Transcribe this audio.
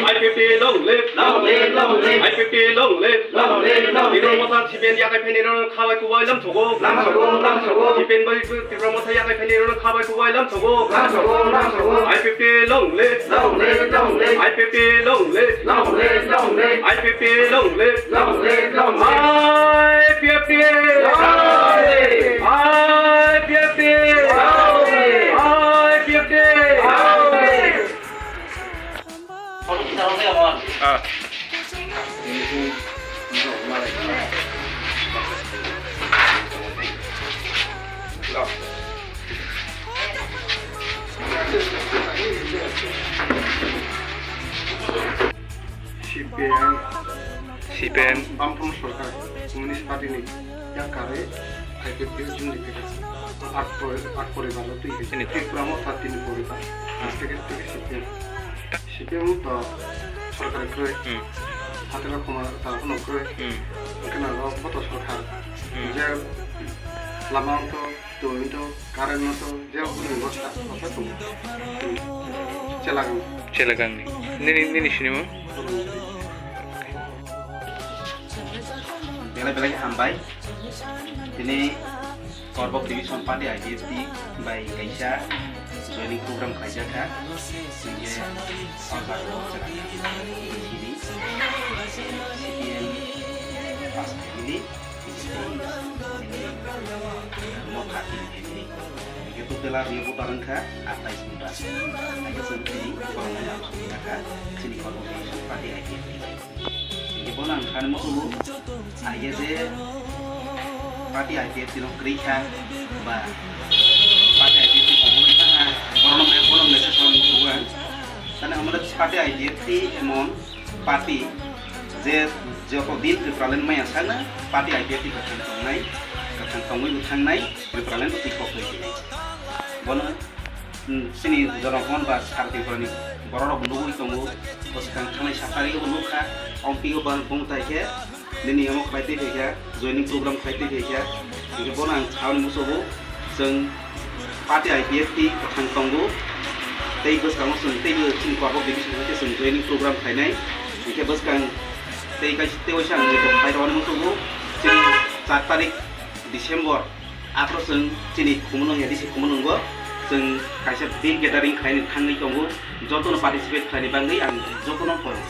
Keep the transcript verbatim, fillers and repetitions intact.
I P F T long live. Long live, long live. I P F T long live. Long live, long live. Tipra Motha C P M yakai phaini rano khabai kubai lamsogo. Lamsogo, lamsogo. C P M bai Tipra Motha yakai phaini rano khabai kubai lamsogo. Lamsogo, lamsogo. I P F T long live. Long live, long live. I P F T long live. Long live, long live. I P F T long live. Long live, long live. I P F T. Long live. I P F T. Long live. I P F T. Long live. Ah. C P M. C P M. Bamfront Sorkar, Communist Party ni yakarwi I P F T o chwng rikha. At pori-, at poribar o twi. Sini. Tripura Motha tini poribar. Hmm. Teke, teke C P M. C P M to sorkar kwrwi. Hmm. Hatiro khoma ta kheno kwrwi. Hmm. Hwnkhe na o boto sorkar. Hmm. Je lama wngtho, twi wngtho, current wngtho, je hwnwi bosta, bosta tongo. Hmm. Chelagangni. Chelagangni. Nini, nini sinimung? Belai belai hambai. Tini Korbok Division Party I P F T bai kaisa joining program khlaijak kha. Hingke o jaga o chwng sini C P M pas family, Motha tin family. Hingke total rw voter wngkha atais voter. Hingke chwng tini borokno nang songwi kha chini Korbok Division Party I P F T bai. Hingke bono ang thani muchungo, aige je party I P F T no kwrwi kha, ba party I P F T komo wngkha, ah, borokno me-, bono message rwna muchungo ang. Thani omo party I P F T emon party je joto din Tipraland maya sakno party I P F T kwthang tongnai, kwthang tongwi bo thangnai, Tipraland twi kok twi thinai. Bono Hmm, chini Jonogon ba Sar Tripurani bororok nugwi tongo, bwskang thangnai sat tarikgo nukha, ompigo bang bung tai khe, nini omo khlai twi phaikha, joining program khlai twi phaikha, hingke bono ang sauni muchungo, chwng party I P F T kwthang tongo, tei bwskango chwng teibo chini Korbok Division hai khe chwng joining program khlainai, hingke bwskang tei kaisa tei waisa ang khlai rwani muchungo, chini char tarik December, aphuru chwng chini Khumulwng A D C Khumulwngo chwng kaisa big gathering khlaina thangwi tongo, jotono participate khlaina bagwi ang jotono khorang.